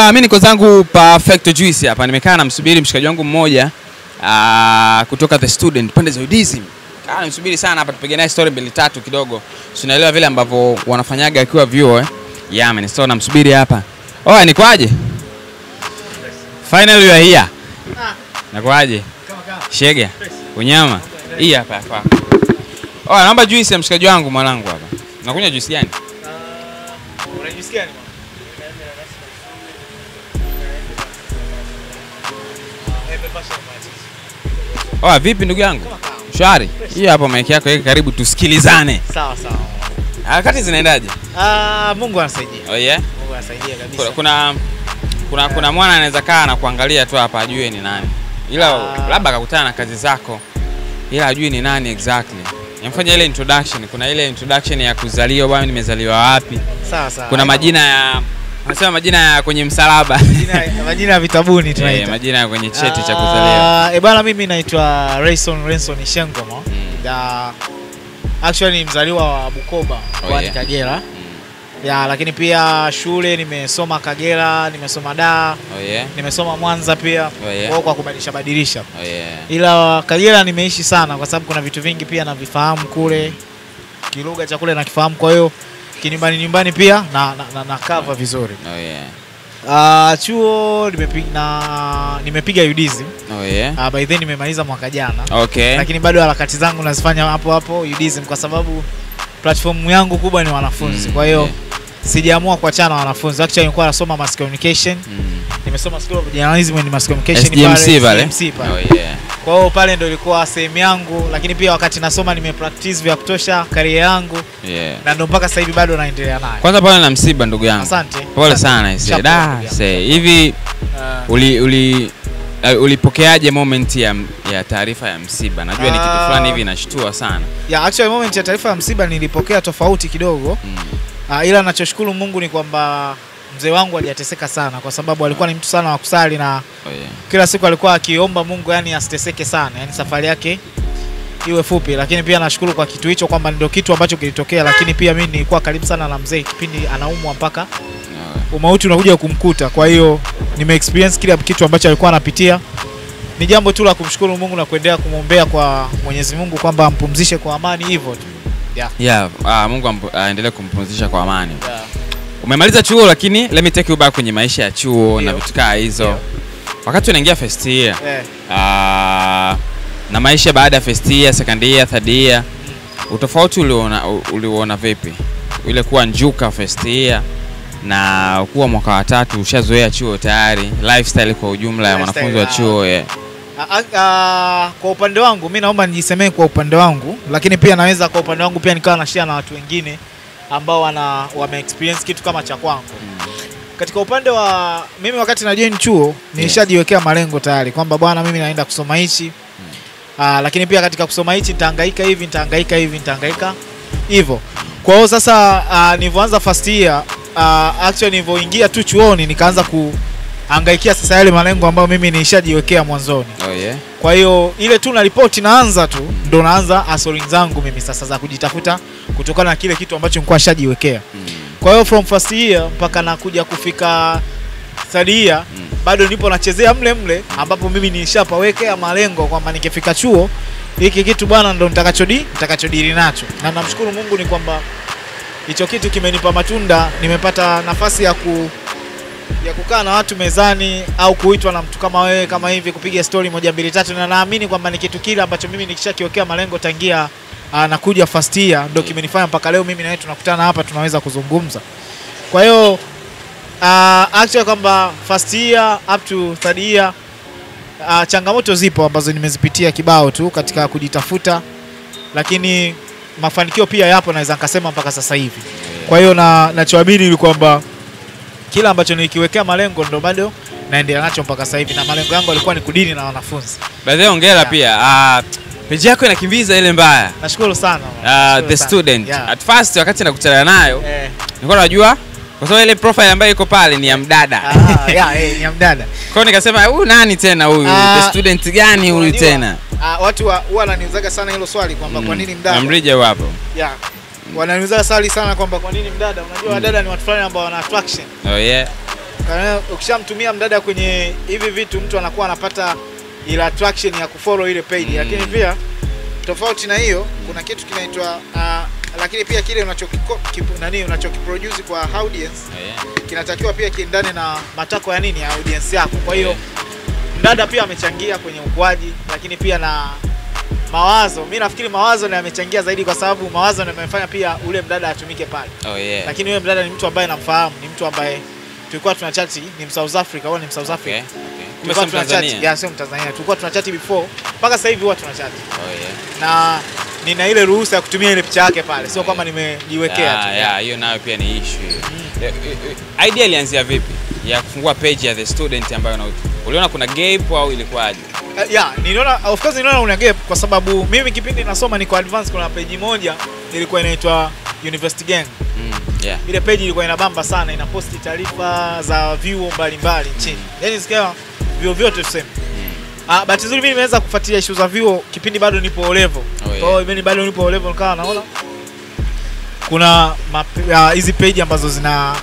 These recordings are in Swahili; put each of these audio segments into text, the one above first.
Mimi niko zangu Perfecto Juice hapa. Nimekaa namsubiri mshikaji wangu mmoja kutoka The Student pande za UDSM. Namsubiri sana hapa tupige naye story mbili tatu kidogo. Si unaelewa vile ambavyo wanafanyaga akiwa vyuo eh. Yeah man, so namsubiri hapa. Oya, nikwaje? Finally you are here. Nakwaje? Shege. Unyama. Hii hapa hapa. Oya, naomba juice ya mshikaji wangu mwanangu hapa. Unakunywa juice gani? Una juice gani? Oya, vipi ndugu yangu? Shwari. Hii hapo mic yako yeke karibu tusikilizane. Sawa sawa. Harakati zinaendaje? Mungu anasaidia. Oh yeah. Mungu anasaidia kabisa. Kuna mwana anaweza kaa na kuangalia tu hapa ajue ni nani. Ila labda akakutana na kazi zako ila ajue ni nani exactly. Nimfanye ile introduction. Kuna ile introduction ya kuzaliwa, bwana nimezaliwa wapi? Sawa sawa. Kuna majina ya wanasema majina ya kwenye msalaba. Majina ya vitabuni tunaita. Majina ya kwenye cheti cha kuzaliwa. Bwana mimi naitwa Rayson Renson Shengomo. Actually ni mzaliwa wa Bukoba, mkoani Kagera. Ya, lakini pia shule nimesoma Kagera, nimesoma Dar. Nimesoma Mwanza pia. Kwa kubadilisha badilisha. Ila Kagera nimeishi sana kwa sababu kuna vitu vingi pia navifahamu kule. Kilugha cha kule nakifahamu, kwa hiyo kinyumbani nyumbani pia na cover vizuri. Chuo nimepiga UDSM. By then nimemaliza mwaka jana. Lakini bado harakati zangu nazifanya hapo hapo UDSM kwa sababu platform yangu kubwa ni wanafunzi. Kwa hiyo sijaamua kuachana na wanafunzi. Actually nilikuwa nasoma mass communication. Nimesoma School of Journalism and Mass Communication pale SDMC pale. Kwa hiyo pale ndio ilikuwa sehemu yangu, lakini pia wakati nasoma nimepractice vya kutosha career yangu. Na ndio mpaka sasa hivi bado naendelea nayo. Kwanza pole na msiba ndugu yangu. Asante. Pole sana ise. Da, say hivi ulipokeaje moment ya taarifa ya msiba? Najua ni kitu fulani hivi inashtua sana. Yeah, actually moment ya taarifa ya msiba nilipokea tofauti kidogo. Ila nachoshukuru Mungu ni kwamba mzee wangu hajateseka sana kwa sababu alikuwa ni mtu sana wa kusali na kila siku alikuwa akiomba Mungu yani asiteseke sana, yani safari yake iwe fupi. Lakini pia nashukuru kwa kitu hicho kwamba ndio kitu ambacho kilitokea, lakini pia mimi nilikuwa karibu sana na mzee kipindi anaumwa mpaka umauti unakuja kumkuta. Kwa hiyo nime experience kila kitu ambacho alikuwa anapitia. Ni jambo tu la kumshukuru Mungu na kuendelea kumuombea kwa Mwenyezi Mungu kwamba ampumzishe kwa amani hivyo tu. Mungu aendelee kumpumzisha kwa amani. Umemaliza chuo, lakini let me take you back kwenye maisha ya chuo na vitu kama hizo. Wakati unaingia first year, na maisha baada ya first year, second year, third year, utofauti uliona vipi? Ile kuwa njuka first year na kuwa mwaka wa tatu ushazoea chuo tayari, lifestyle kwa ujumla ya wanafunzi wa chuo. Kwa upande wangu mimi naomba nijisemee kwa upande wangu, lakini pia naweza kwa upande wangu pia nikawa na share na watu wengine ambao wame experience kitu kama cha kwangu. Katika upande wa mimi wakati na join chuo nilishajiwekea malengo tayari kwamba bwana mimi naenda kusoma hichi. Lakini pia katika kusoma hichi nitahangaika hivi, nitahangaika hivi, nitahangaika hivyo. Kwa hiyo sasa nilipoanza first year, actually nilipoingia tu chuoni nikaanza kuhangaikia sasa yale malengo ambayo mimi nilishajiwekea mwanzoni. Kwa hiyo ile tu na report naanza tu ndo naanza hustling zangu mimi sasa za kujitafuta kutokana na kile kitu ambacho nilikuwa nishajiwekea. Kwa hiyo from first year mpaka nakuja kufika third year bado nipo nachezea mle mle ambapo mimi nilishapawekea malengo kwamba nikifika chuo hiki kitu bwana ndo nitakachodili nacho. Na namshukuru Mungu ni kwamba hicho kitu kimenipa matunda. Nimepata nafasi ya kukaa na watu mezani au kuitwa na mtu kama wewe kama hivi kupiga story 1 2 3, na naamini kwamba ni kitu kile ambacho mimi nikishakiwekea malengo tangia nakuja first year ndio kimenifanya mpaka leo mimi na wewe tunakutana hapa tunaweza kuzungumza. Kwa hiyo actually kwamba first year up to third year changamoto zipo ambazo nimezipitia kibao tu katika kujitafuta, lakini mafanikio pia yapo naweza nikasema mpaka sasa hivi. Kwa hiyo nachoamini ni kwamba kila ambacho nilikiwekea malengo ndo bado naendelea nacho mpaka sasa hivi, na malengo yangu yalikuwa ni kudili na wanafunzi. By the way, hongera pia. Page yako inakimbiza ile mbaya. Nashukuru sana. The Student. At first wakati nakutana nayo, nilikuwa najua kwa sababu ile profile ambayo iko pale ni ya mdada. Ni ya mdada. Kwa hiyo nikasema huyu nani tena huyu? The Student gani huyu tena? Watu huwa wananiulizaga sana hilo swali kwamba kwa nini mdada? Namrije wapo. Wananiuliza swali sana kwamba kwa nini mdada? Unajua wadada ni watu fulani ambao wana attraction. Ukishamtumia mdada kwenye hivi vitu, mtu anakuwa anapata ile attraction ya kufollow ile page. Lakini pia tofauti na hiyo kuna kitu kinaitwa lakini pia kile unachokiproduce kwa audience kinatakiwa pia kiendane na matakwa ya nini ya audience yako. Kwa hiyo mdada pia amechangia kwenye ukuaji, lakini pia na mawazo. Mimi nafikiri mawazo ndio yamechangia zaidi, kwa sababu mawazo ndio yamefanya pia ule mdada atumike pale. Lakini yule mdada ni mtu ambaye namfahamu, ni mtu ambaye tulikuwa tunachati, ni South Africa au ni South Africa. Tulikuwa tunachati, yeah, sio Mtanzania. Tulikuwa tunachati before, mpaka sasa hivi huwa tunachati. Na nina ile ruhusa ya kutumia ile picha yake pale, sio kama nimejiwekea tu. Hiyo nayo pia ni issue. Idea ilianzia vipi ya kufungua page ya The Student ambayo uliona kuna gap au ilikuwaje? Niliona, of course niliona una gap, kwa sababu mimi kipindi nasoma niko advance, kuna page moja ilikuwa inaitwa University Gang. Ile page ilikuwa inabamba sana, inaposti taarifa za vyuo mbalimbali nchini. Yaani sikia vyuo vyote tuseme. Bahati nzuri mimi nimeweza kufuatilia issue za vyuo kipindi bado nipo O level. Kwa hiyo mimi bado nipo O level nikawa naona kuna hizi page ambazo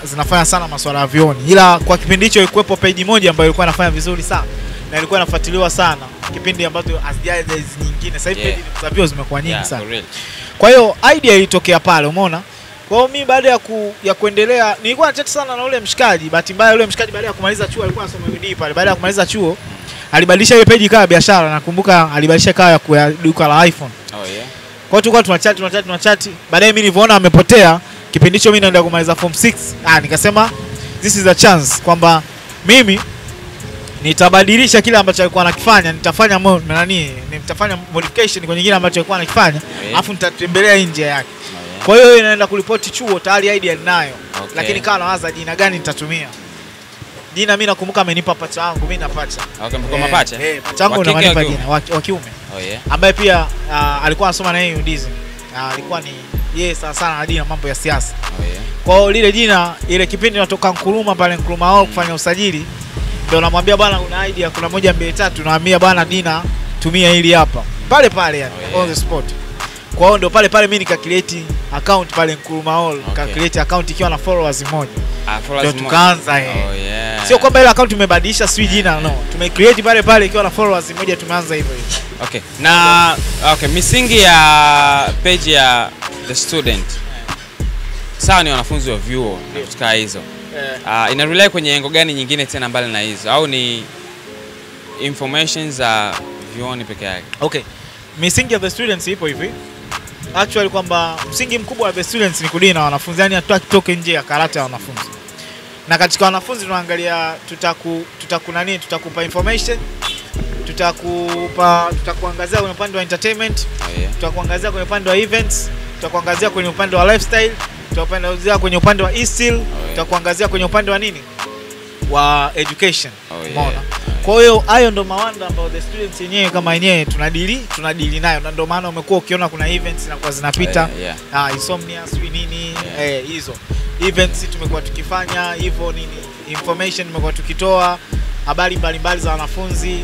zinafanya sana masuala ya vyuoni. Ila kwa kipindi hicho ilikuwepo page moja ambayo ilikuwa inafanya vizuri sana na ilikuwa inafuatiliwa sana kipindi ambacho hazijaja hizi nyingine. Sasa hivi page za vyuo zimekuwa nyingi sana. Kwa hiyo idea ilitokea pale, umeona? Kwa hiyo mimi baada ya kuendelea nilikuwa nachat sana na ule mshikaji. Bahati mbaya ule mshikaji baada ya kumaliza chuo alikuwa anasoma UD pale. Baada ya kumaliza chuo alibadilisha ile page ikawa biashara. Nakumbuka alibadilisha ikawa ya duka la iPhone. Kwa hiyo tulikuwa tunachat. Baadaye mimi nilipoona amepotea, kipindi hicho mimi naenda kumaliza form 6. Nikasema this is a chance kwamba mimi nitabadilisha kile ambacho alikuwa anakifanya, nitafanya nitafanya modification kwenye kile ambacho alikuwa anakifanya, alafu nitatembelea nje yake. Kwa hiyo inaenda kulipoti chuo, tayari idea ninayo. Lakini kama nawaza jina gani nitatumia. Jina mimi nakumbuka amenipa pacha wangu, mimi na pacha. Kwa mapacha? Pacha wangu ndo amenipa jina wa kiume. Ambaye pia alikuwa anasoma na yeye UDSM. Alikuwa ni yeye sana sana anadili na mambo ya siasa. Kwa hiyo lile jina, ile kipindi natoka Nkrumah pale Nkrumah Hall kufanya usajili, ndio namwambia bwana una idea kuna 1 2 3, naambia bwana Dina tumia hili hapa. Pale pale yani on the spot. Kwa hiyo ndio pale pale mimi nika create account pale Nkrumah Hall, nika create account ikiwa na followers moja. Ndio tukaanza. Sio kwamba ile account tumebadilisha si jina, no. Tume create pale pale ikiwa na followers moja, tumeanza hivyo hivyo. Na misingi ya page ya The Student. Sawa, ni wanafunzi wa vyuo na vitu hizo. Ina relay kwenye engo gani nyingine tena mbali na hizo, au ni information za vyuoni peke yake? Misingi ya The Students ipo hivi. Actually kwamba msingi mkubwa wa The Students ni kudili na wanafunzi, yani hatutaki tutoke nje ya karata ya wanafunzi. Na katika wanafunzi tunaangalia tutakupa information, tutakuangazia kwenye upande wa entertainment, tutakuangazia kwenye upande wa events, tutakuangazia kwenye upande wa lifestyle, tutakuangazia kwenye upande wa e-skill, tutakuangazia kwenye upande wa nini? Wa education. Umeona? Kwa hiyo hayo ndo mawanda ambayo The Students yenyewe kama yenyewe tunadili nayo, na ndio maana umekuwa ukiona kuna events na kwa zinapita insomnia sijui nini, hizo events tumekuwa tukifanya hivyo nini, information tumekuwa tukitoa, habari mbalimbali za wanafunzi,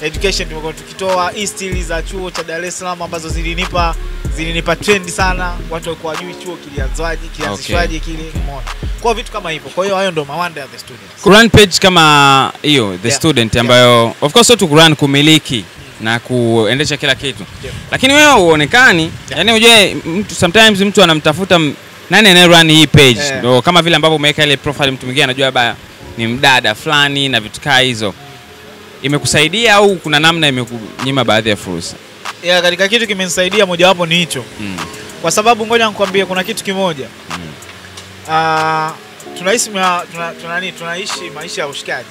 education tumekuwa tukitoa, e-skill za chuo cha Dar es Salaam ambazo zilinipa trend sana, watu walikuwa wajui chuo kilianzwaje, kilianzishwaje kile, umeona. Kwa vitu kama hivyo. Kwa hiyo hayo ndo mawanda ya The Student. Kurun page kama hiyo The Student ambayo of course sio tu kurun, kumiliki na kuendesha kila kitu. Lakini wewe huonekani, yani unajua mtu sometimes mtu anamtafuta nani anaye run hii page. Ndio kama vile ambavyo umeweka ile profile, mtu mwingine anajua baya ni mdada fulani na vitu kama hizo. Imekusaidia au kuna namna imekunyima baadhi ya fursa? Katika kitu kimenisaidia mojawapo ni hicho. Kwa sababu ngoja nikwambie kuna kitu kimoja. Tunaishi tunaishi maisha ya ushikaji.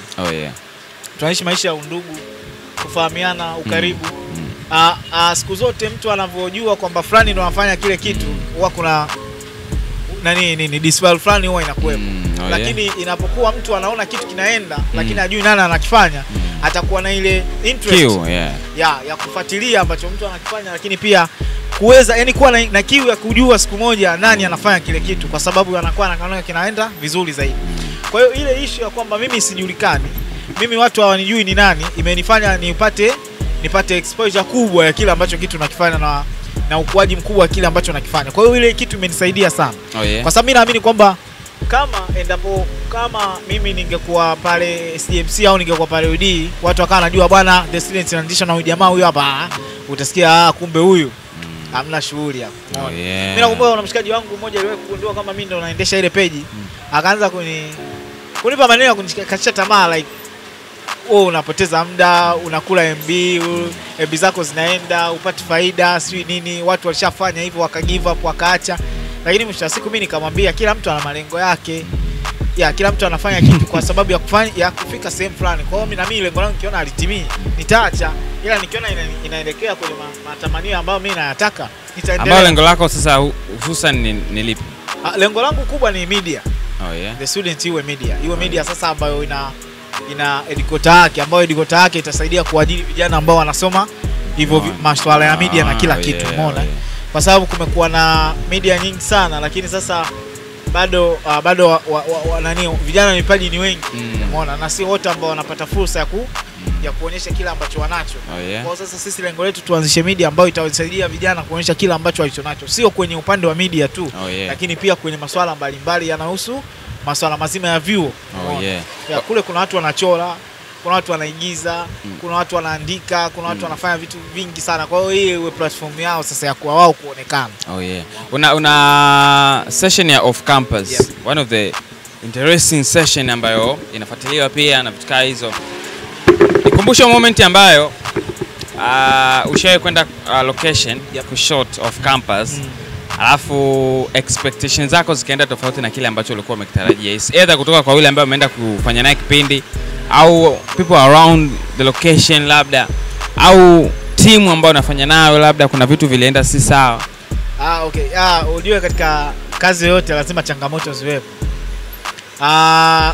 Tunaishi maisha ya undugu, kufahamiana, ukaribu. Siku zote mtu anavyojua kwamba fulani ndo anafanya kile kitu, huwa kuna nani disval fulani huwa inakuwepo. Lakini inapokuwa mtu anaona kitu kinaenda lakini hajui nani anakifanya, atakuwa na ile interest ya kufuatilia ambacho mtu anakifanya, lakini pia kuweza yani kuwa na kiu ya kujua siku moja nani anafanya kile kitu, kwa sababu anakuwa anaona kinaenda vizuri zaidi. Kwa hiyo ile issue ya kwamba mimi sijulikani, mimi watu hawanijui ni nani, imenifanya nipate exposure kubwa ya kile ambacho kitu nakifanya na ukuaji mkubwa wa kile ambacho nakifanya. Kwa hiyo ile kitu imenisaidia sana. Kwa sababu mimi naamini kwamba Kama endapo kama mimi ningekuwa pale SDMC au ningekuwa pale UD, watu wakawa wanajua bwana The Students inaanzishwa na huyu jamaa huyu hapa, utasikia kumbe huyu hamna shughuli hapo. Oh, yeah. Mimi nakumbuka kuna mshikaji wangu mmoja aliwahi kugundua kama mimi ndo naendesha ile page, akaanza kunipa maneno ya kunikatisha tamaa, like wewe unapoteza muda, unakula MB, MB zako zinaenda, upati faida, sijui nini, watu walishafanya hivyo waka give up wakaacha. Lakini mwisho wa siku mimi nikamwambia kila mtu ana malengo yake. Ya, kila mtu anafanya kitu kwa sababu ya kufanya, ya kufika sehemu fulani. Kwa hiyo mimi na mimi lengo langu nikiona halitimii, nitaacha. Ila nikiona inaelekea kwenye matamanio ambayo mimi nayataka, nitaendelea. Ambao lengo lako sasa hususan ni lipi? Lengo langu kubwa ni media. Oh yeah. The Student iwe media. Iwe media sasa ambayo ina headquarter yake, ambayo headquarter yake itasaidia kuajiri vijana ambao wanasoma hivyo masuala ya media na kila kitu, umeona? Yeah. Kwa sababu kumekuwa na media nyingi sana, lakini sasa bado bado nani vijana vipaji ni wengi, umeona, na si wote ambao wanapata fursa ya kuonyesha kila ambacho wanacho. Oh, yeah. Kwa sasa sisi lengo letu tuanzishe media ambayo itawasaidia vijana kuonyesha kila ambacho walichonacho, sio kwenye upande wa media tu, oh, yeah, lakini pia kwenye masuala mbalimbali yanayohusu masuala mazima ya vyuo. Oh, yeah. Ya, kule kuna watu wanachora, kuna watu wanaigiza, kuna watu wanaandika, kuna watu wanafanya vitu vingi sana. Kwa hiyo hii iwe platform yao sasa ya kuwa wao kuonekana. Oh yeah. Una session ya off campus. Yeah. One of the interesting session ambayo inafuatiliwa pia na vitu kama hizo. Nikumbushe moment ambayo ushawahi kwenda location, yep, kushot off campus. Alafu expectations zako zikaenda tofauti na kile ambacho ulikuwa umekitarajia. It's either kutoka kwa yule ambaye umeenda kufanya naye kipindi, au people around the location labda, au timu ambayo unafanya nayo labda kuna vitu vilienda si sawa. Okay. Ujue katika kazi yoyote lazima changamoto ziwepo.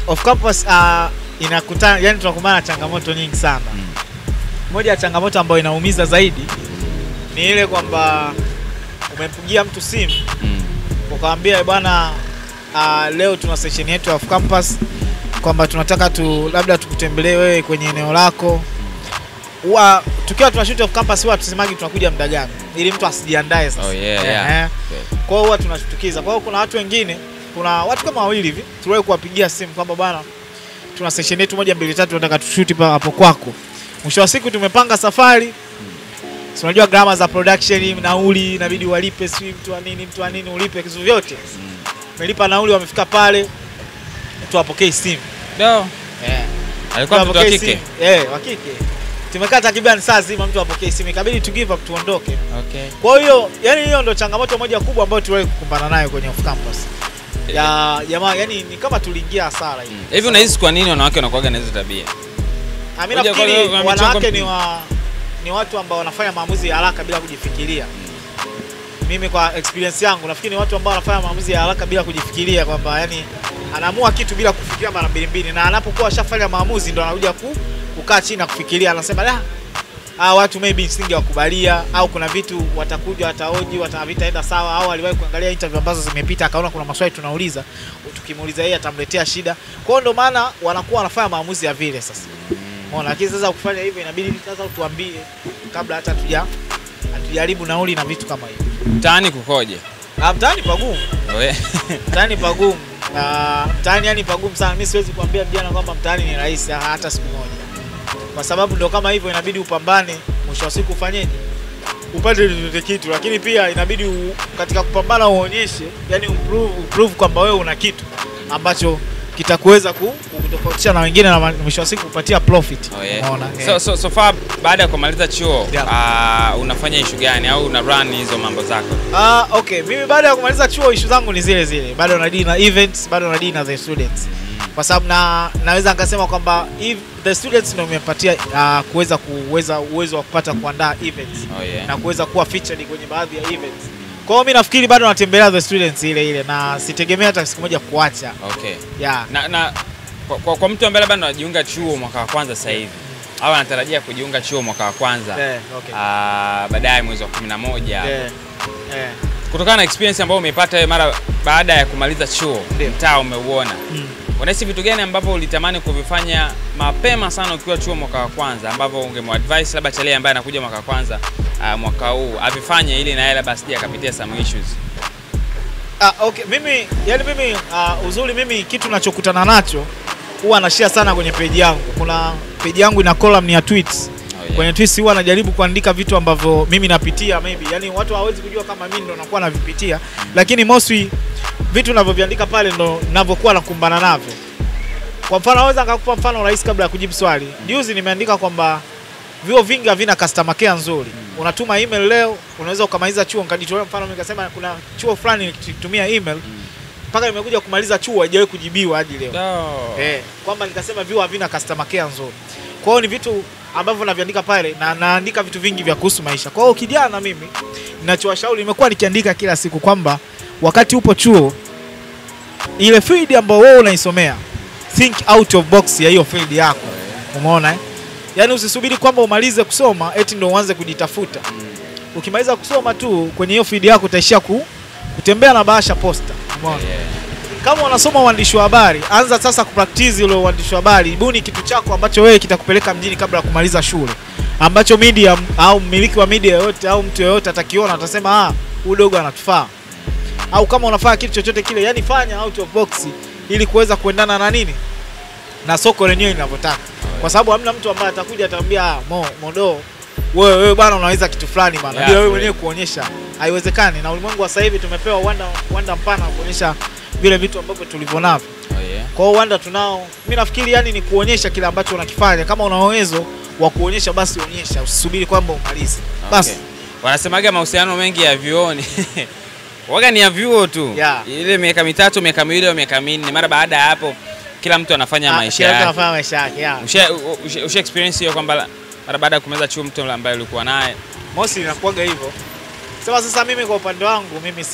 Off campus inakutana, yani tunakumbana na changamoto nyingi sana. Moja ya changamoto ambayo inaumiza zaidi ni ile kwamba umempigia mtu simu, ukamwambia bwana, leo tuna session yetu ya off campus, kwamba tunataka tu labda tukutembelee wewe kwenye eneo lako. Huwa tukiwa tunashoot off campus huwa tusemagi tunakuja muda gani, ili mtu asijiandae sasa. Oh, yeah, yeah. Okay. Kwa hiyo huwa tunashtukiza. Kwa hiyo kuna watu wengine, kuna watu kama wawili hivi tuliwahi kuwapigia simu kwamba bwana tuna session yetu 1 2 3 tunataka tushoot hapo kwako. Mwisho wa siku tumepanga safari. Si unajua gharama za production, nauli inabidi walipe, si mtu wa nini, mtu wa nini ulipe kitu vyote. Umelipa nauli, wamefika pale mtu apokee simu. No. Yeah. Alikuwa mtu wa kike. Eh, wa kike. Tumekaa takriban saa nzima mtu apokee simu, ikabidi tu give up tuondoke. Okay. Kwa hiyo, yani hiyo ndio changamoto moja kubwa ambayo tuliwahi kukumbana nayo kwenye off campus. Ya jamaa, yani ni kama tuliingia hasara hivi. Hivi unahisi kwa nini wanawake wanakuaga na hizo tabia? Mimi nafikiri wanawake ni watu ambao wanafanya maamuzi ya haraka bila kujifikiria. Mimi kwa experience yangu nafikiri ni watu ambao wanafanya maamuzi ya haraka bila kujifikiria, kwamba yani anaamua kitu bila kufikiria mara mbili mbili, na anapokuwa ashafanya maamuzi ndo anakuja kukaa chini na kufikiria, anasema la, watu maybe nisingewakubalia, au kuna vitu watakuja wataoji, watavitaenda sawa, au aliwahi kuangalia interview ambazo zimepita akaona kuna maswali tunauliza, tukimuuliza yeye atamletea shida. Kwa hiyo ndo maana wanakuwa wanafanya maamuzi ya vile sasa. Unaona, lakini sasa kufanya hivyo inabidi sasa utuambie kabla hata hatujaribu nauli na vitu kama hivyo. Mtaani kukoje? Mtaani pagumu. Mtaani pagumu. Mtaani yani pagumu sana. Mimi siwezi kuambia vijana kwamba mtaani ni rahisi hata siku moja. Kwa sababu ndio kama hivyo inabidi upambane, mwisho wa siku ufanyeje? Upate chochote kitu, lakini pia inabidi katika kupambana uonyeshe, yani uprove kwamba wewe una kitu ambacho kitakuweza kukutofautisha na wengine na mwisho wa siku kupatia profit. Oh, yeah. Unaona? Yeah. So far baada ya kumaliza chuo, yeah, unafanya issue gani au una run hizo mambo zako? Okay, mimi baada ya kumaliza chuo issue zangu ni zile zile. Bado na deal na events, bado na deal na the students. Kwa sababu naweza nikasema kwamba if the students ndio nimepatia kuweza kuweza uwezo wa kupata kuandaa events. Oh, yeah. Na kuweza kuwa featured kwenye baadhi ya events. Kwa hiyo mimi nafikiri bado natembelea the students ile ile na sitegemea hata siku moja kuacha. Okay. Yeah. Na kwa mtu ambaye labda anajiunga chuo mwaka wa kwanza sasa hivi au anatarajia kujiunga chuo mwaka wa kwanza, yeah, okay, baadaye mwezi wa 11. Yeah. Yeah. Kutokana na experience ambayo umeipata mara baada ya kumaliza chuo, mtaa umeuona. Unahisi vitu gani ambavyo ulitamani kuvifanya mapema sana ukiwa chuo mwaka wa kwanza ambavyo ungemuadvise labda Chale ambaye anakuja mwaka wa kwanza mwaka huu avifanye ili na yeye labda asije akapitia some issues? Okay, mimi yani mimi uzuri mimi kitu ninachokutana nacho huwa nashare sana kwenye page yangu. Kuna page yangu ina column ya tweets. Oh, yeah. Kwenye tweets huwa najaribu kuandika vitu ambavyo mimi napitia maybe. Yani watu hawawezi kujua kama mimi ndo nakuwa navipitia, lakini mostly vitu ninavyoviandika pale ndo ninavyokuwa nakumbana navyo. Kwa mfano naweza nikakupa mfano rahisi kabla ya kujibu swali. Juzi nimeandika kwamba vyuo vingi havina customer care nzuri. Unatuma email leo, unaweza ukamaliza chuo. Nikajitolea mfano nikasema kuna chuo fulani nikitumia email mpaka nimekuja kumaliza chuo haijawahi kujibiwa hadi leo. Oh. Kwamba nikasema vyuo havina customer care nzuri. Kwa hiyo ni vitu ambavyo naviandika pale na naandika vitu vingi vya kuhusu maisha. Kwa hiyo kijana mimi ninachowashauri, nimekuwa nikiandika kila siku kwamba wakati upo chuo, ile field ambayo wewe unaisomea, think out of box ya hiyo field yako. Umeona eh? Yaani usisubiri kwamba umalize kusoma eti ndio uanze kujitafuta. Ukimaliza kusoma tu kwenye hiyo field yako utaishia kutembea na bahasha posta. Umeona? Yeah. Kama unasoma uandishi wa habari, anza sasa kupractice ile uandishi wa habari. Buni kitu chako ambacho wewe kitakupeleka mjini kabla ya kumaliza shule. Ambacho media au mmiliki wa media yoyote au mtu yoyote atakiona atasema ah, huyu dogo anatufaa. Au kama unafanya kitu chochote kile, yani fanya out of box ili kuweza kuendana na nini? Na soko lenyewe linavyotaka. Kwa sababu hamna mtu ambaye atakuja atamwambia ah, Modo wewe bwana unaweza kitu fulani bwana. Yeah, bila wewe mwenyewe kuonyesha. Haiwezekani. Na ulimwengu wa sasa hivi tumepewa uwanda mpana wa kuonyesha vile vitu ambavyo tulivyo navyo. Oh, yeah. Kwa hiyo uwanda tunao. Mimi nafikiri yani ni kuonyesha kile ambacho unakifanya. Kama una uwezo wa kuonyesha basi onyesha, usisubiri kwamba umalize. Basi. Okay. Wanasemaga mahusiano mengi ya vyuoni waga ni ya vyuo tu. Yeah. Ile miaka 3, miaka 2 au miaka 4, mara baada ya hapo kila mtu anafanya maisha Kila mtu yake. anafanya maisha yake. Yeah. Usha experience hiyo kwamba mara baada ya kumaliza chuo mtu ambaye ulikuwa naye? Mostly inakuwaga hivyo. Sema sasa mimi kwa upande wangu mimi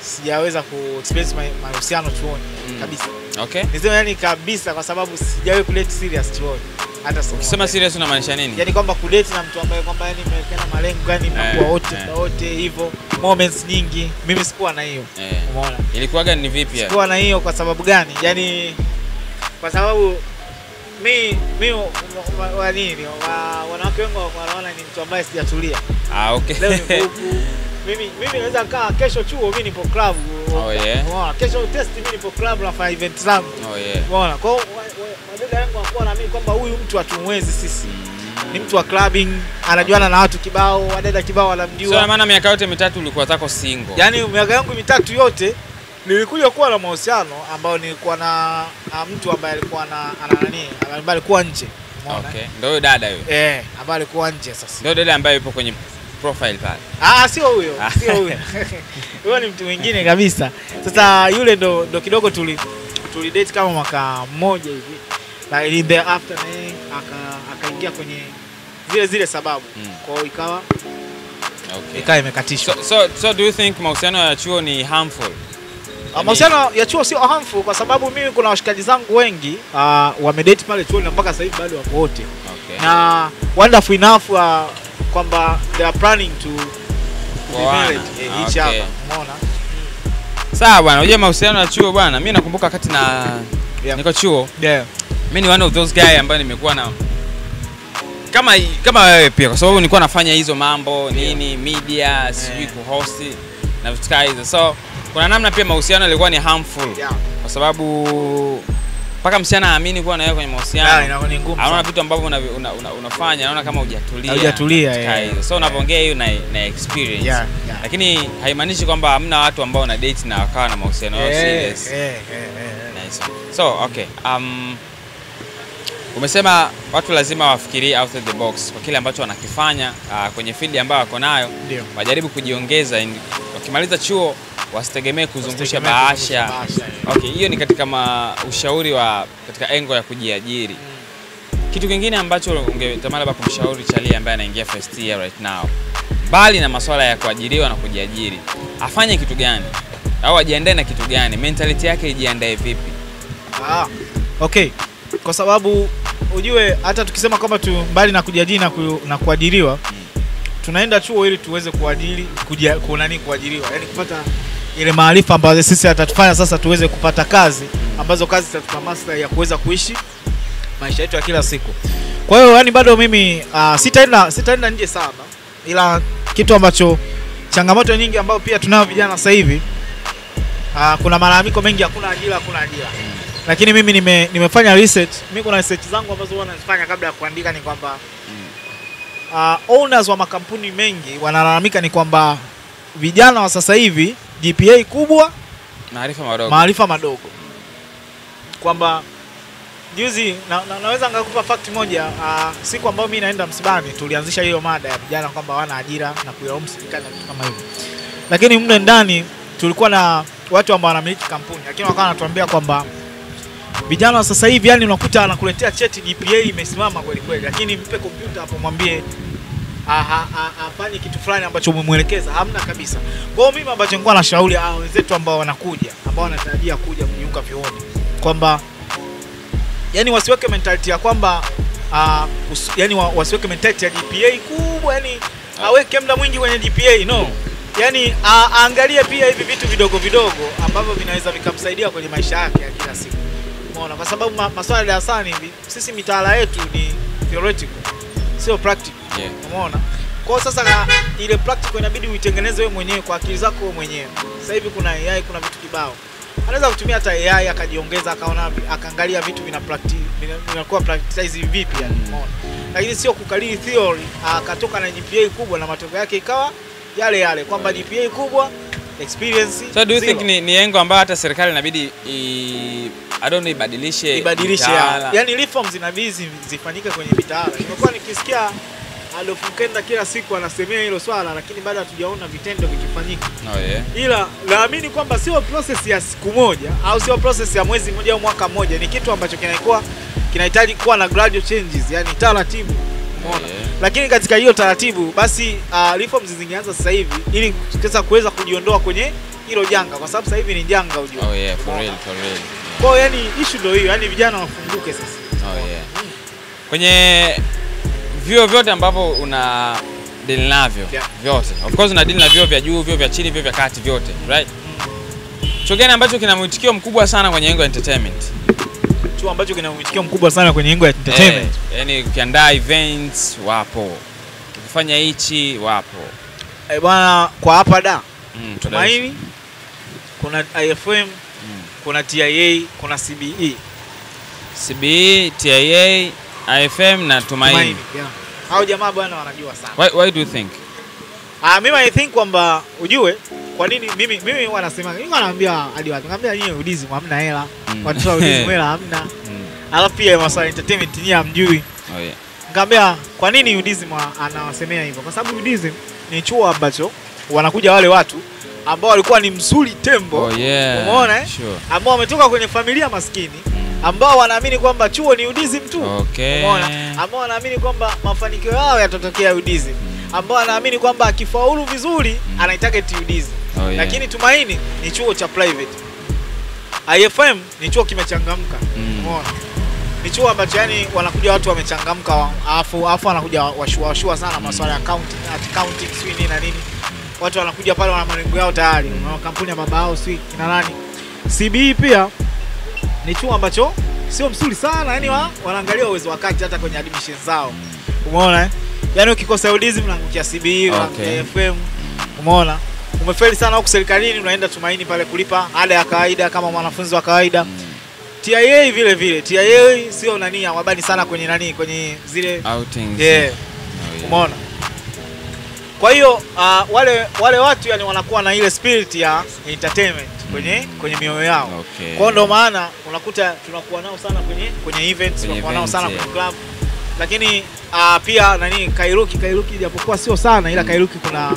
sijaweza ku experience mahusiano chuoni kabisa. Okay. Niseme yani kabisa kwa sababu sijawahi kudate serious chuoni. Hata siku Ukisema moja. serious unamaanisha nini? Yaani kwamba kudate na mtu ambaye kwamba yani mmewekeana malengo yani mnakuwa wote wote hivyo moments nyingi, mimi sikuwa na hiyo. Umeona? Ilikuwaga ni vipi yani? Sikuwa na hiyo kwa sababu gani? Yaani kwa sababu mi wa nini wanawake wengi wanaona ni mtu ambaye sijatulia. Ah, okay. Leo nipo huku. Mimi naweza kaa kesho chuo mimi nipo club. Oh, yeah. Umeona? Kesho test mimi nipo club nafanya event zangu. Oh, yeah. Umeona? Kwa hiyo wadada wangu wanakuwa na mimi kwamba huyu mtu hatumwezi sisi. Ni mtu wa clubbing, anajuana na watu kibao, wadada kibao wanamjua. So maana miaka yote 3 ulikuwa zako single. Yaani miaka yangu 3 yote nilikuja kuwa na mahusiano ambao nilikuwa na mtu ambaye alikuwa na ana nani, ambaye alikuwa nje. Umeona? Okay. Ndio huyo dada huyo. Ambaye alikuwa nje sasa. Ndio dada ambaye yupo kwenye profile pale. Ah, sio huyo, sio huyo. Huyo ni mtu mwingine kabisa. Sasa yule ndo kidogo tuli date kama mwaka mmoja hivi. Na in the after naye akaingia kwenye zile sababu. Kwa hiyo ikawa okay. Ikawa imekatishwa. So do you think mahusiano ya chuo ni harmful? Mahusiano ya chuo sio harmful kwa sababu mimi kuna washikaji zangu wengi wamedate pale chuo na mpaka sasa hivi bado wako wote. Okay. Na wonderful enough kwamba they are planning to be married each other. Umeona? Sawa bwana, unajua mahusiano ya chuo bwana, mimi nakumbuka wakati na niko chuo. Yeah. Mimi ni one of those guy ambaye nimekuwa na kama wewe pia kwa sababu nilikuwa nafanya hizo mambo nini media, sijui kuhost na vitu kama hizo. So kuna namna pia mahusiano yalikuwa ni harmful. Kwa sababu mpaka msichana aamini kuwa na wewe kwenye mahusiano. Inakuwa ni ngumu. Anaona vitu ambavyo unafanya, anaona kama hujatulia. Hujatulia. So unapoongea hiyo na experience. Yeah. Lakini haimaanishi kwamba hamna watu ambao wana date na wakawa na mahusiano yao serious. Nice. So okay. Umesema watu lazima wafikirie out of the box kwa kile ambacho wanakifanya kwenye field ambayo wako nayo. Wajaribu kujiongeza. Wakimaliza chuo wasitegemee kuzungusha bahasha. Okay, hiyo ni katika ushauri wa katika engo ya kujiajiri. Kitu kingine ambacho ungetamani labda kumshauri Charlie ambaye anaingia first year right now, mbali na masuala ya kuajiriwa na kujiajiri, afanye kitu gani? Au ajiandae na kitu gani? Mentality yake ijiandae vipi? Okay. Kwa sababu ujue hata tukisema kwamba tu mbali na kujiajiri na kuajiriwa, tunaenda chuo ili tuweze kuajiri, kuajiriwa. Yaani kupata ile maarifa ambayo sisi atatufanya sasa tuweze kupata kazi ambazo kazi zitatupa maslahi ya kuweza kuishi maisha yetu ya kila siku. Kwa hiyo yani bado mimi sitaenda nje sana, ila kitu ambacho changamoto nyingi ambayo pia tunao vijana sasa hivi, Kuna malalamiko mengi, hakuna ajira, hakuna ajira. Lakini mimi nimefanya research. Mimi kuna research zangu ambazo huwa nazifanya kabla ya kuandika, ni kwamba owners wa makampuni mengi wanalalamika ni kwamba vijana wa sasa hivi GPA kubwa, maarifa madogo. Kwamba juzi naweza ngakupa fact moja. Siku ambayo mimi naenda msibani tulianzisha hiyo mada ya vijana kwamba hawana ajira na kuilaumu serikali na vitu kama hivyo. Lakini mle ndani tulikuwa na watu ambao wanamiliki kampuni, lakini wakawa wanatuambia kwamba vijana wa sasa hivi, yani unakuta anakuletea cheti GPA imesimama kweli kweli, lakini mpe kompyuta hapo mwambie afanye kitu fulani ambacho umemwelekeza, hamna kabisa. Kwa hiyo mimi ambacho nilikuwa nashauri wenzetu ambao wanakuja, ambao wanatarajia kuja kujiunga vyuoni, kwamba yani wasiweke mentality ya kwamba yani wasiweke mentality ya GPA kubwa, yani aweke muda mwingi kwenye GPA, no. Yani aangalie pia hivi vitu vidogo vidogo ambavyo vinaweza vikamsaidia kwenye maisha yake ya kila siku. Umeona, kwa sababu maswala darasani sisi mitaala yetu ni theoretical, sio practical. Yeah. Umeona? Kwa sasa ile practical inabidi uitengeneze wewe mwenyewe kwa akili zako wewe mwenyewe. Sasa hivi kuna AI, kuna vitu kibao. Anaweza kutumia hata AI akajiongeza, akaona, akaangalia vitu vina practice, vinakuwa practice vipi yani, umeona. Lakini sio kukalili theory akatoka na GPA kubwa na matokeo yake ikawa yale yale, kwamba GPA kubwa, experience. So do you think ni engo ambayo hata serikali inabidi I don't know, ibadilishe? Yani reforms inabidi zifanyike kwenye mitaala. Nimekuwa nikisikia Adolf Mkenda kila siku anasemea hilo swala, lakini bado hatujaona vitendo vikifanyika. Oh yeah. Ila naamini kwamba sio process ya siku moja au sio process ya mwezi mmoja au mwaka mmoja, ni kitu ambacho kinahitaji kuwa na gradual changes, yani taratibu. Umeona? Yeah. Lakini katika hiyo taratibu basi reforms zingeanza sasa hivi ili kuweza kujiondoa kwenye hilo janga, kwa sababu sasa hivi ni janga ujue. Oh yeah, for real, for real. Kwa hiyo yani issue ndio hiyo, yani vijana wafunguke sasa. Oh yeah. Kwenye vyuo vyote ambavyo una deal navyo, yeah, vyote. Of course una deal na vyuo vya juu, vyuo vya chini, vyuo vya kati, vyote, right? Chuo gani ambacho kina mwitikio mkubwa sana kwenye engo ya entertainment? Chuo ambacho kina mwitikio mkubwa sana kwenye engo ya entertainment. Yani ukiandaa events wapo, ukifanya hichi wapo. Bwana, kwa hapa da Tumaini, kuna IFM, kuna TIA, kuna CBE. CBE, TIA, IFM na Tumaini. Yeah. Hao jamaa bwana wanajua sana. Why do you think? Mimi I think kwamba ujue kwa nini mimi huwa nasema, mimi naambia hadi watu, naambia nyinyi UDSM hamna hela. Watu wa UDSM hela hamna. Alafu pia masuala entertainment nyinyi hamjui. Oh yeah. Nikamwambia kwa nini UDSM anawasemea hivyo? Kwa sababu UDSM ni chuo ambacho wanakuja wale watu ambao walikuwa ni msuli tembo. Oh yeah. Umeona eh? Sure. Ambao wametoka kwenye familia maskini, ambao wanaamini kwamba chuo ni UDSM tu. Okay. Umeona? Ambao wanaamini kwamba mafanikio yao yatatokea UDSM. Ambao wanaamini kwamba akifaulu vizuri anaitarget UDSM. Oh, yeah. Lakini Tumaini ni chuo cha private. IFM ni chuo kimechangamka. Umeona? Ni chuo ambacho yani wanakuja watu wamechangamka, afu wanakuja washua sana masuala ya accounting sio nini na nini. Watu wanakuja pale wana malengo yao tayari. Kampuni ya baba yao sio kina nani. CBE pia ni chuo ambacho sio msuri sana, yani wanaangalia uwezo wa kati hata kwenye admission zao. Umeona eh? Yaani ukikosa UDSM unaangukia CBE, unaangukia FM. Umeona? Umefeli sana huko serikalini, unaenda Tumaini pale kulipa ada ya kawaida kama mwanafunzi wa kawaida. TIA vile vile. TIA sio nani, hawabani sana kwenye nani, kwenye zile outings. Yeah. Oh, yeah. Umeona? Kwa hiyo wale watu yani wanakuwa na ile spirit ya entertainment kwenye mioyo yao. Okay. Kwa ndo maana unakuta tunakuwa nao sana kwenye events, tunakuwa nao sana kwenye club. Lakini pia nani Kairuki japokuwa sio sana, ila Kairuki kuna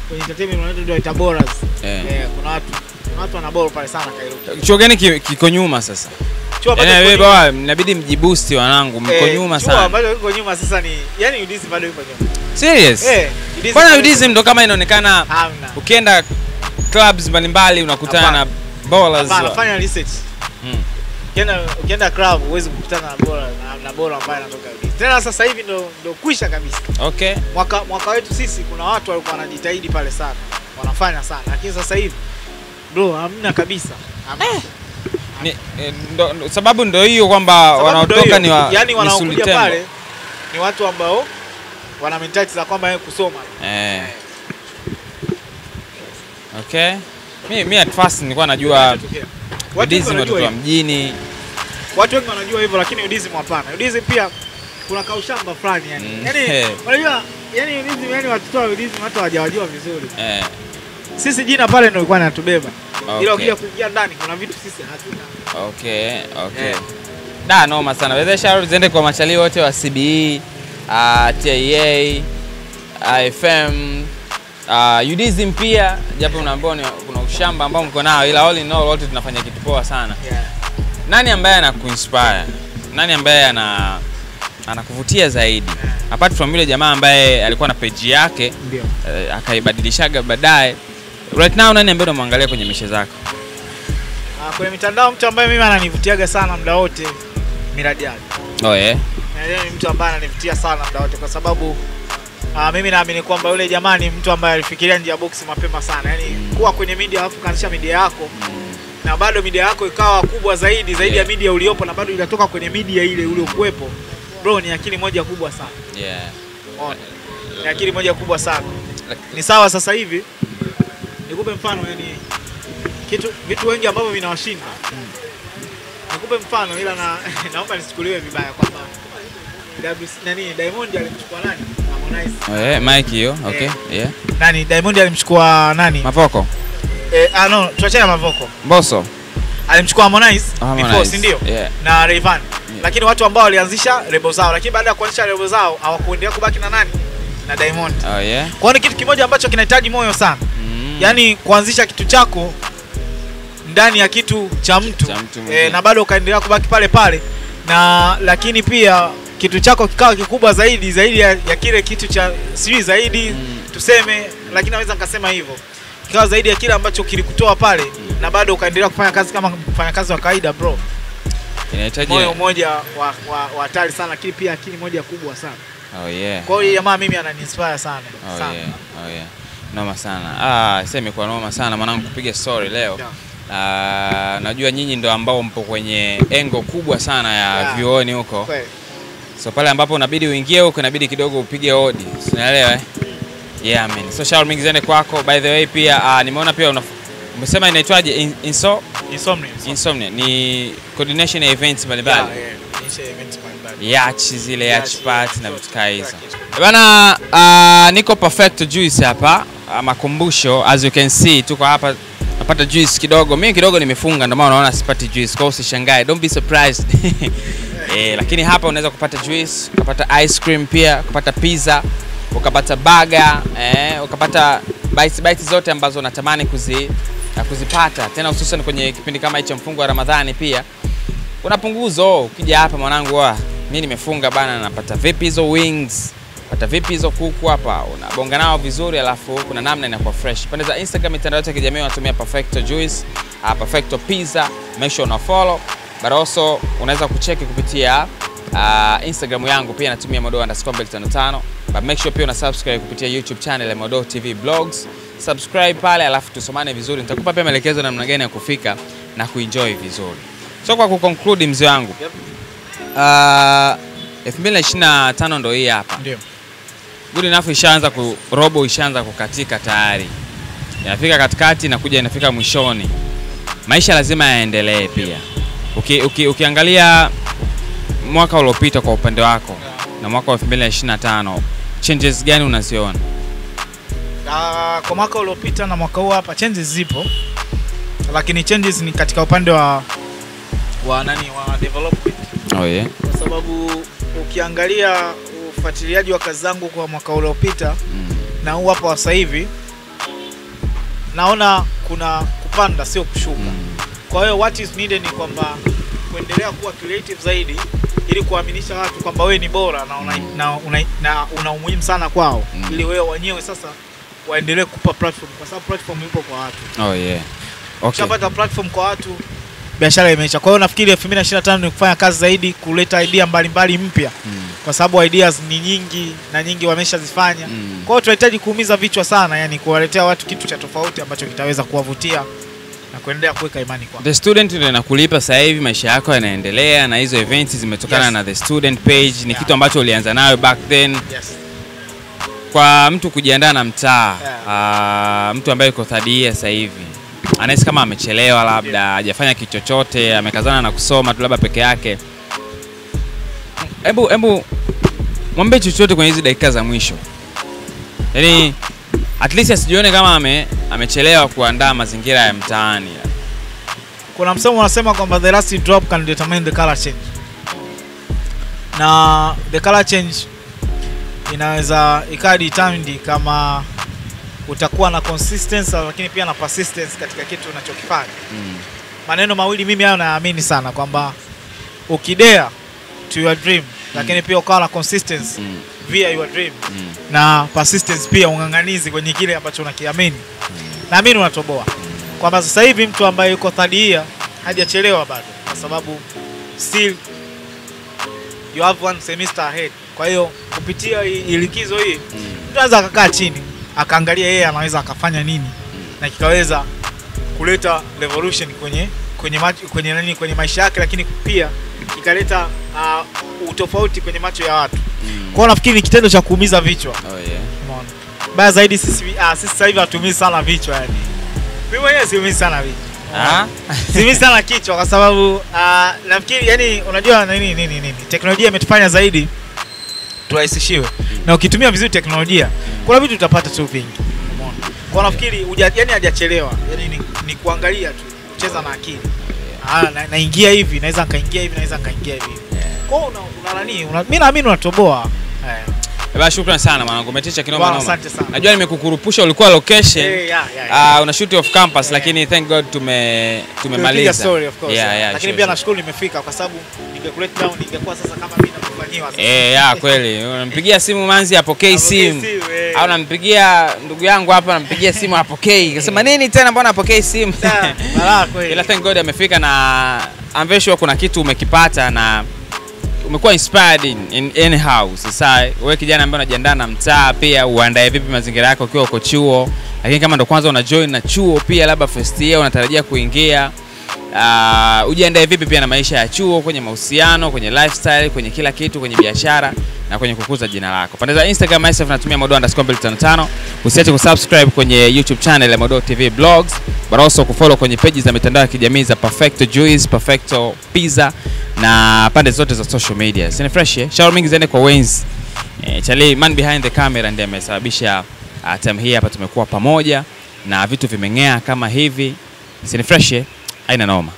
kwenye entertainment wanaitwa ndio Itaboras. Yeah. Kuna watu wanaboro pale sana Kairuki. Chuo gani kiko nyuma sasa? Chuo ambacho wewe baba inabidi mjiboost wanangu, mko nyuma sana. Chuo ambacho kiko nyuma sasa ni yani UDSM bado yupo nyuma. Serious? Bwana UDSM ndo kama inaonekana hamna. Ukienda clubs mbalimbali unakutana na ballers. Hapana, fanya research. Ukienda club huwezi kukutana na bora na bora ambaye anatoka UDSM. Tena sasa hivi ndo kwisha kabisa. Okay. Mwaka wetu sisi kuna watu walikuwa wanajitahidi pale sana. Wanafanya sana. Lakini sasa hivi bro hamna kabisa. Hamna. Sababu ndio hiyo kwamba wanaotoka ni wa, yani wanaokuja pale ni watu ambao wana mentality za kwamba yeye kusoma. Okay. Mimi at first nilikuwa najua UDSM watoto wa mjini. Watu wengi wanajua hivyo, lakini UDSM hapana. UDSM pia kuna kaushamba fulani yani. Yaani unajua yani UDSM, yani watoto wa UDSM watu hawajawajua vizuri. Sisi jina pale ndio ilikuwa inatubeba. Ila ukija kuingia ndani kuna vitu sisi hatuna. Okay. Da, noma sana. Wezesha ziende kwa machalii wote wa CBE, TIA, IFM, UDSM pia, japo unaambiwa kuna ushamba ambao mko nao, ila all in all wote tunafanya kitu poa sana. Nani ambaye anakuinspire? Nani ambaye anakuvutia zaidi? Apart from yule jamaa ambaye alikuwa na page yake akaibadilishaga baadaye. Right now nani ambaye unamwangalia kwenye mishe zako? Kwenye mitandao mtu ambaye mimi ananivutiaga sana muda wote Miradi Ali. Oh yeah. Ni mtu ambaye ananivutia sana muda wote kwa sababu mimi naamini kwamba yule jamaa ni mtu ambaye alifikiria nje ya box mapema sana. Yaani kuwa kwenye media alafu kaanzisha media yako na bado media yako ikawa kubwa zaidi ya media uliopo na bado inatoka kwenye media ile uliokuepo. Bro, ni akili moja kubwa sana. Ni akili moja kubwa sana. Ni sawa sasa hivi nikupe mfano, yani vitu wengi ambavyo vinawashinda. Nikupe mfano, ila na naomba nisichukuliwe vibaya kwamba nani Diamond alimchukua nani? Harmonize. Mike hiyo. Okay. Yeah. Nani Diamond alimchukua nani? Mavoko. No, tuachane na Mavoko. Mbosso. Alimchukua Harmonize before, si ndio? Na Rayvanny. Lakini watu ambao walianzisha lebo zao, lakini baada ya kuanzisha lebo zao hawakuendelea kubaki na nani? Na Diamond. Oh yeah. Kwa hiyo kitu kimoja ambacho kinahitaji moyo sana. Yaani kuanzisha kitu chako ndani ya kitu cha mtu, na bado ukaendelea kubaki pale pale, na lakini pia kitu chako kikawa kikubwa zaidi ya kile kitu cha sijui zaidi tuseme, lakini naweza nikasema hivyo. Kikawa zaidi ya kile ambacho kilikutoa pale na bado ukaendelea kufanya kazi kama mfanyakazi wa kawaida bro. Inahitaji moyo mmoja wa hatari sana, lakini pia akili moja kubwa sana. Oh yeah. Kwa hiyo jamaa mimi ananiinspire sana. Oh yeah. Oh yeah. Noma sana. Sasa imekuwa noma sana mwanangu kupiga story leo. Najua nyinyi ndio ambao mpo kwenye engo kubwa sana ya vyuoni huko. So pale ambapo unabidi uingie huko inabidi kidogo upige hodi. Unaelewa eh? Yeah man. So shout mingi zende kwako. By the way pia nimeona pia umesema inaitwaje? Insomnia. Insomnia ni coordination ya events mbalimbali. Yeah, events mbalimbali. Yachi zile yachi party na vitu kama hizo. Bana, niko Perfecto Juice hapa, makumbusho, as you can see tuko hapa napata juice kidogo. Mimi kidogo nimefunga ndio maana unaona sipati juice. Kwa hiyo usishangae, don't be surprised. Lakini hapa unaweza kupata juice, ukapata ice cream pia, ukapata pizza, ukapata burger, ukapata bites zote ambazo unatamani kuzipata. Tena hususan kwenye kipindi kama hicho mfungo wa Ramadhani pia kuna punguzo. Ukija hapa mwanangu, mimi nimefunga bana, napata vipi hizo wings, pata vipi hizo kuku hapa, unabonga nao vizuri, alafu kuna namna inakuwa fresh. Pande za Instagram, mitandao yote ya kijamii wanatumia Perfecto Juice, Perfecto Pizza, make sure una follow. But also unaweza kucheki kupitia Instagram yangu pia natumia modo_255. But make sure pia una subscribe kupitia YouTube channel ya Modo TV Blogs. Subscribe pale alafu tusomane vizuri. Nitakupa pia maelekezo namna gani ya kufika na kuenjoy vizuri. So kwa kuconclude mzee wangu. 2025 ndo hii hapa. Ndio. Good enough ishaanza ku robo ishaanza kukatika tayari. Inafika katikati na kuja inafika mwishoni. Maisha lazima yaendelee pia. Ukiangalia mwaka uliopita kwa upande wako na mwaka wa 2025, changes gani unaziona? Kwa mwaka uliopita na mwaka huu hapa changes zipo. Lakini changes ni katika upande wa nani, wa development. Oh yeah. Kwa sababu ukiangalia ufuatiliaji wa kazi zangu kwa mwaka uliopita na huu hapa sasa hivi, naona kuna kupanda sio kushuka. Kwa hiyo what is needed ni kwamba kuendelea kuwa creative zaidi ili kuaminisha watu kwamba wewe ni bora na una umuhimu sana kwao, ili wewe wenyewe sasa waendelee kukupa platform, kwa sababu platform ipo kwa watu. Oh yeah. Okay. Ukishapata platform kwa watu, biashara imeisha. Kwa hiyo nafikiri 2025 ni kufanya kazi zaidi, kuleta idea mbalimbali mpya. Kwa sababu ideas ni nyingi na nyingi wameshazifanya. Kwa hiyo tunahitaji kuumiza vichwa sana, yani kuwaletea watu kitu cha tofauti ambacho kitaweza kuwavutia na kuendelea kuweka imani kwao. The Student ndio inakulipa sasa hivi, maisha yako yanaendelea na hizo events zimetokana na The Student page, ni kitu ambacho ulianza nayo back then. Yes. Kwa mtu kujiandaa na mtaa, mtu ambaye yuko third year sasa hivi, anahisi kama amechelewa, labda hajafanya kitu chochote, amekazana na kusoma tu labda peke yake. Hebu mwambie chochote kwenye hizi dakika za mwisho. Yaani at least asijione kama amechelewa kuandaa mazingira ya mtaani. Kuna msemo unasema kwamba the last drop can determine the color change. Na the color change inaweza ikawa determined kama utakuwa na consistency lakini pia na persistence katika kitu unachokifanya. Maneno mawili mimi hayo naamini sana kwamba ukidare to your dream lakini pia ukawa na consistency via your dream na persistence pia ung'ang'anizi kwenye kile ambacho unakiamini. Naamini unatoboa. Kwamba sasa hivi mtu ambaye yuko third year hajachelewa bado kwa sababu still you have one semester ahead. Kwa hiyo kupitia likizo hii mtu anaweza akakaa chini akaangalia yeye anaweza akafanya nini na kikaweza kuleta revolution kwenye maisha yake, lakini pia kikaleta utofauti kwenye macho ya watu. Kwa hiyo nafikiri ni kitendo cha kuumiza vichwa. Oh yeah. Umeona? Baya zaidi sisi sasa hivi hatuumizi sana vichwa yani. Mimi mwenyewe siumizi sana vichwa. Siumizi sana kichwa kwa sababu nafikiri yani unajua nini teknolojia imetufanya zaidi turahisishiwe. Na ukitumia vizuri teknolojia kuna vitu utapata tu vingi. Umeona? Kwa nafikiri yani hajachelewa. Yani ni kuangalia tu, kucheza na akili. Naingia hivi, naweza nikaingia hivi, naweza nikaingia hivi. Kwa hiyo una nani? Mimi naamini unatoboa. Baba, shukrani sana mwanangu, umetisha kinoma noma. Asante sana. Najua nimekukurupusha, ulikuwa location. Una shoot off campus, lakini thank God tumemaliza. Story of course. Lakini pia nashukuru nimefika kwa sababu ningekulet down ningekuwa sasa kama mimi nakufanyiwa sasa. Kweli. Unampigia simu manzi apokei simu. Au nampigia ndugu yangu hapa, nampigia simu apokei. Akasema nini tena, mbona apokei simu? Balaa kweli. Ila thank God amefika na I'm very sure kuna kitu umekipata na umekuwa inspired in anyhow. Sasa wewe kijana ambaye unajiandaa na mtaa pia uandae vipi mazingira yako ukiwa uko chuo, lakini kama ndo kwanza una join na chuo pia labda first year unatarajia kuingia, ujiandae vipi pia na maisha ya chuo, kwenye mahusiano, kwenye lifestyle, kwenye kila kitu, kwenye biashara na kwenye kukuza jina lako. Pande za Instagram myself natumia Modo_255. Usiache kusubscribe kwenye YouTube channel ya Modo TV Blogs, but also kufollow kwenye pages za mitandao ya kijamii za Perfecto Juice, Perfecto Pizza na pande zote za social media. Sina fresh Shout mingi ziende kwa Wenz. Charlie, man behind the camera, ndiye amesababisha time hii hapa tumekuwa pamoja na vitu vimeng'ea kama hivi. Sina fresh, haina noma.